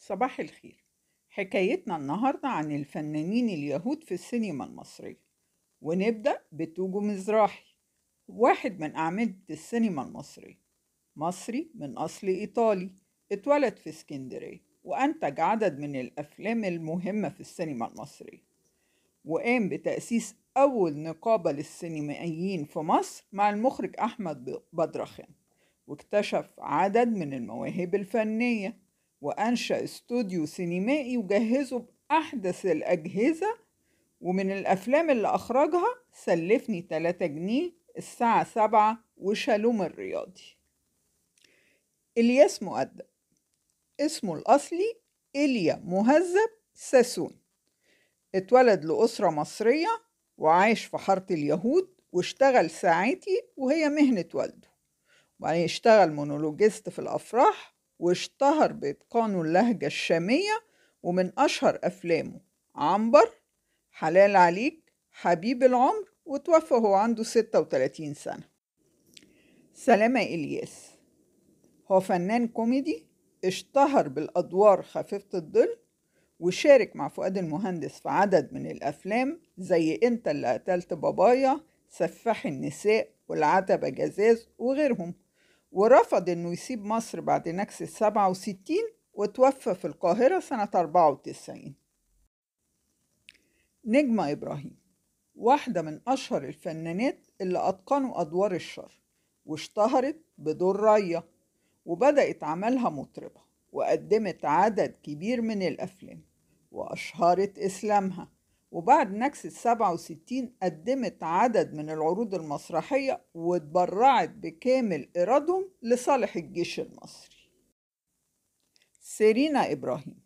صباح الخير. حكايتنا النهاردة عن الفنانين اليهود في السينما المصرية، ونبدأ بتوجو مزراحي، واحد من أعمدة السينما المصرية، مصري من أصل إيطالي، اتولد في اسكندرية وأنتج عدد من الأفلام المهمة في السينما المصرية، وقام بتأسيس أول نقابة للسينمائيين في مصر مع المخرج أحمد بدرخان، واكتشف عدد من المواهب الفنية، وأنشأ استوديو سينمائي وجهزه بأحدث الأجهزة. ومن الأفلام اللي أخرجها سلفني 3 جنيه، الساعة 7، وشالوم الرياضي. إلياس مؤدب، اسمه الأصلي إيليا مهذب ساسون، اتولد لأسرة مصرية وعايش في حارة اليهود، واشتغل ساعتي وهي مهنة والده، وبعدين اشتغل مونولوجيست في الأفراح، واشتهر بإتقانه اللهجة الشامية. ومن أشهر أفلامه عنبر، حلال عليك، حبيب العمر، وتوفى وهو عنده 36 سنة. سلامة إلياس هو فنان كوميدي اشتهر بالأدوار خفيفة الظل، وشارك مع فؤاد المهندس في عدد من الأفلام زي أنت اللي قتلت بابايا، سفاح النساء، والعتبة جزاز، وغيرهم. ورفض أنه يسيب مصر بعد نكسة 67، وتوفى في القاهرة سنة 94. نجمة إبراهيم واحدة من أشهر الفنانات اللي أتقنوا أدوار الشر، واشتهرت بدور ريا، وبدأت عملها مطربة، وقدمت عدد كبير من الأفلام، وأشهرت إسلامها. وبعد نكسة 67 قدمت عدد من العروض المسرحية، واتبرعت بكامل إيرادهم لصالح الجيش المصري. سيرينا إبراهيم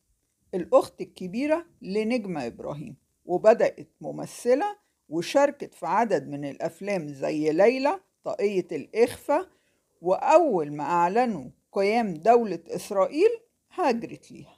الأخت الكبيرة لنجمة إبراهيم، وبدأت ممثلة وشاركت في عدد من الأفلام زي ليلى، طاقية الإخفاء، وأول ما أعلنوا قيام دولة إسرائيل هاجرت ليها.